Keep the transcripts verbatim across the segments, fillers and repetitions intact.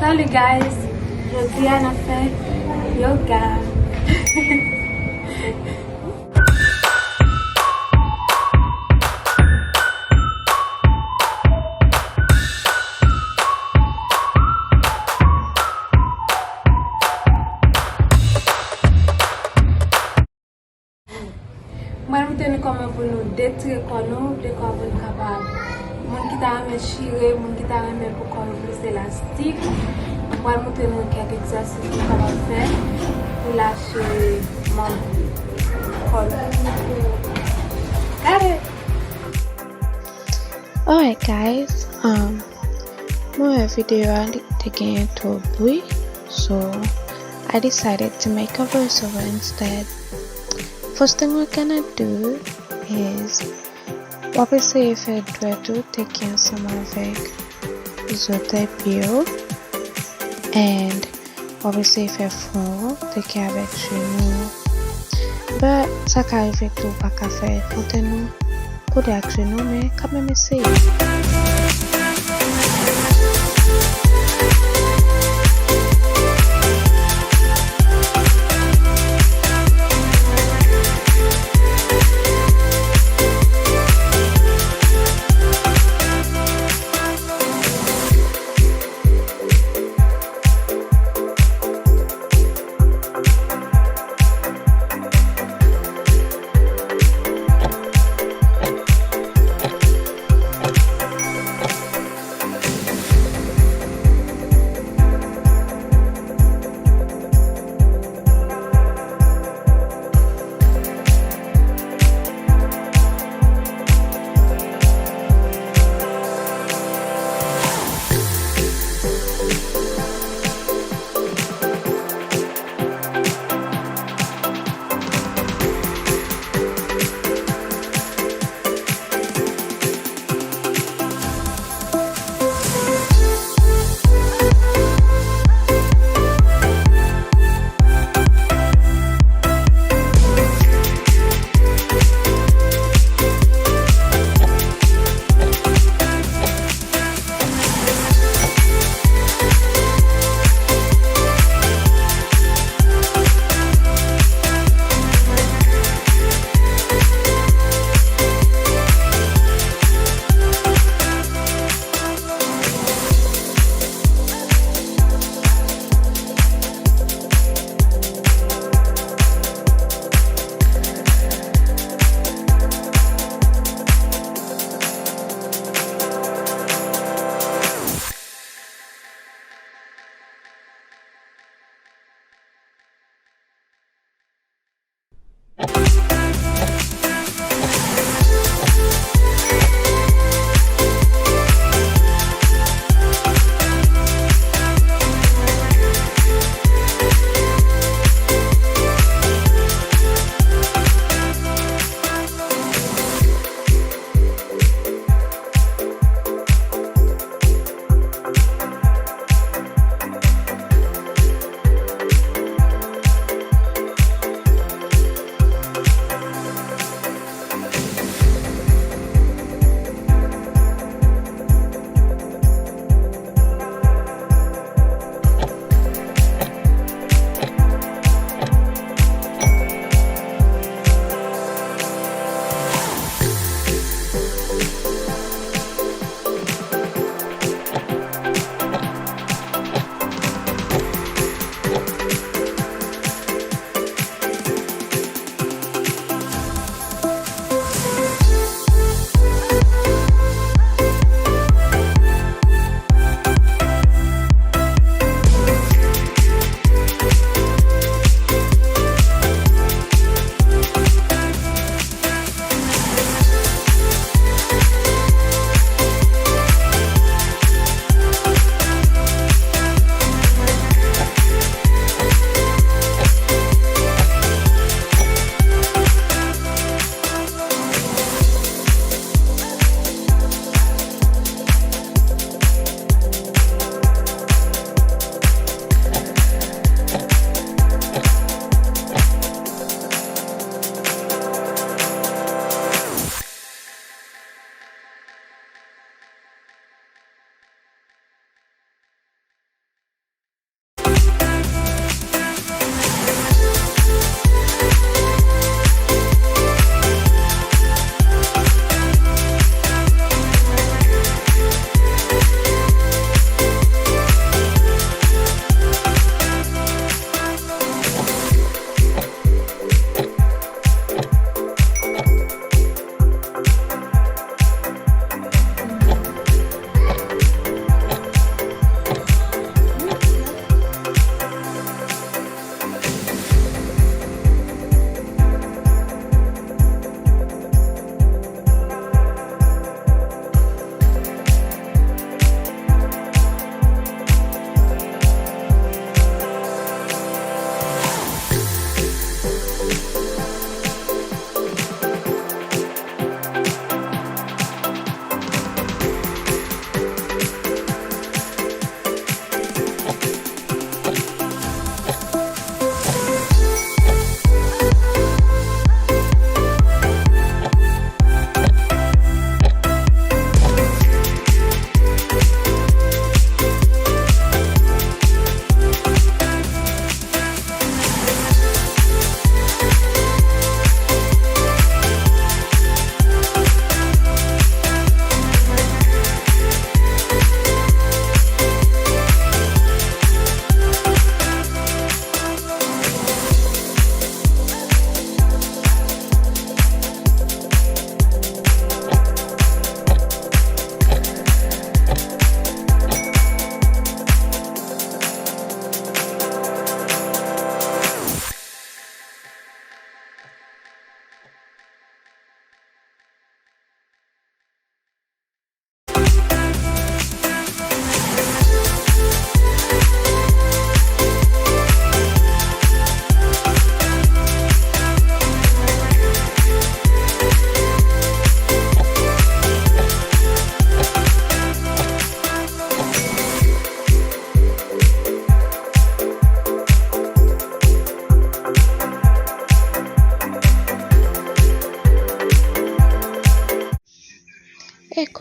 Salut guys, jodi a n ap fè yoga. Mwen montre nou kòman pou nou detire kò nou, de kò pou nou kapab. Moun ki ta renmen chire, moun ki ta renmen pou kò yo plis elastik, mwen pral montre nou kèk egzèsis nou kapab fè pou lache manm kò nou. Gade! Alright guys, um, mwen wè videyo a li te genyen twòp bri, so I decided to make a voiceover instead. First thing we're gonna do is w ap eseye fè dwèt ou teke ansanm avèk zòtèy pye w, and w ap eseye fè fwon ou teke avèk jenou w. But sa ka rive tou ou pa ka fè fwonten ou kole ak jenou w, men kanmenm eseye.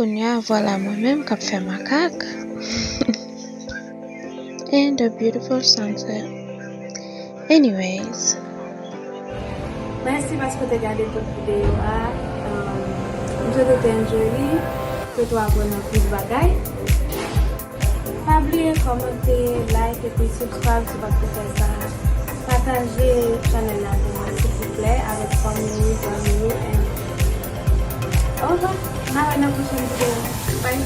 Kounye a, vwala mwen menm k ap fè makak. And a beautiful sunset. Anyways. Mèsi paske w te gade tout videyo a. Um, m swete w te enjoy li, swete w aprann anpil bagay. Pa bliye kòmante, like epi subscribe si w pa t ko fè sa. Pataje chanèl la pou mwen silvouplè avèk fanmi, zanmi, and au revoir. N a wè nan pwochèn videyo. Bye.